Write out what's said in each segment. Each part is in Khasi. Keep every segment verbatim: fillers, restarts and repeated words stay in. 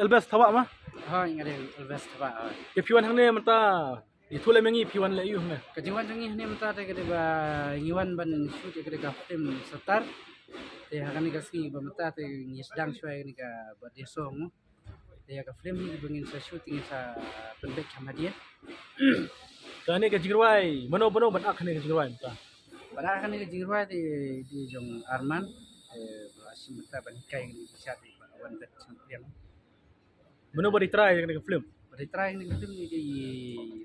Alves Thabah ma? Hooid, nga dei Alves Thabah, hooid. Te phi wan hangne mynta, ïathuh lem ïa ngi phi wan leh aïu hangne? Ka jingwan jong ngi hangne mynta te ka dei ba ngi wan ban shoot ïa ka dei ka film Satar. Te ha kane ka sngi ba mynta te ngi sdang shuwa ïa kane ka birthday song. Te ïa ka film hi ba ngin sa shoot ngin sa pynbeit kham hadien. Kane ka jingrwai, mano mano ban ak kane ka jingrwai mynta? Ban ak kane ka jingrwai te dei jong Arman. Te ba shim mynta ban hikai kane ka shat te ba wan beit sngewthuh. Mano ba dei trai ïa kane ka film? Ba dei trai ïa kane ka film ni dei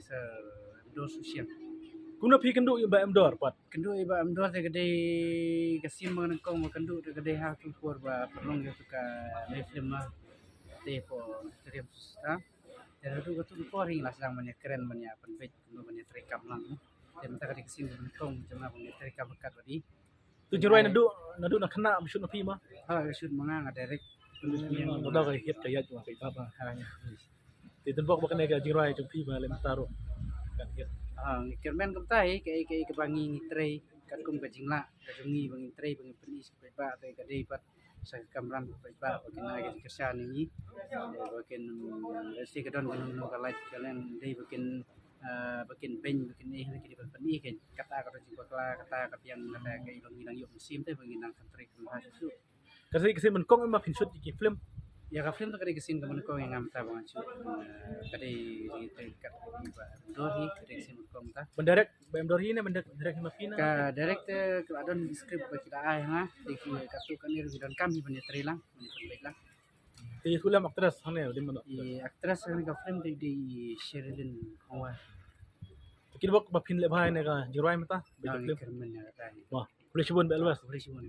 Sir Emdor Susiang. Kumno phi kynduh ïa Bah Emdor pat? Kynduh ïa Bah Emdor te ka dei ka sien ba nga nyngkong ba kynduh te ka dei ha tu por ba pynlong ïa tu ka nai film ma. Te por Triumph Star. Te naduh katu ka por hi nga la sdang ban ïa kren ban ïa pynbeit kumno ban ïa treikam lang. Te mynta ka dei ka sien ba nyngkong jong nga ban ïa treikam kat ba dei. Tu jingrwai naduh, naduh na khynnah ba shoot na phi ma? Ha, ka shoot ma nga, nga direct. Naduh ka hit ka ïaid ma ka ïaid bha. Ha, ïa. Te tynbok ba kane ka jingrwai jong phi ba leh mynta ruh kan hit. Ha, ngi kyrmen kumta hi, kaei kaei kaba ngi ngi trei katkum ka jinglah ka jong ngi ba ngi trei ba ngi pyni sha ki paidbah te ka dei pat sa ka kamram ki paidbah ba kin ai ka jingkyrshan ïa ngi. Ba kin, lehse ka don kano kano ka lait ka leng dei ba kin, ah, ba kin beiñ ba kin ïeh ki dei ban pyni kein kata ka don jingbakla kata ka biang kata ka i ba ngi nang ïoh mynsiem te ba ngi nang kyntrei kynmaw shuh shuh. Ka dei ka sien ba nyngkong em ba phin shoot ïa ki film? Ïa ka film te ka dei ka sien kaba nyngkong ïa nga mynta ba ngan shoot. Ka dei ka dei ka dei ba Emdor hi ka dei ka sien ba nyngkong mynta. Ban direct Bah Emdor hi ne ban direct hi ma phi ne? Ka direct te ka la don script ba ki la ai ha nga. Dei ki katu kane ruh ki donkam hi ban ïatrei lang ban ïapynbeit lang. Te ïathuh lem actress hangne dei mano? I actress hangne ka film dei dei Sherilyn Hongwa. Te ki bok ba phin leh bha ïa kane ka jingrwai mynta? Ba ka film. Kyrmen ïa kata hi. Wah, khublei shibun Bah Alves. Khublei shibun.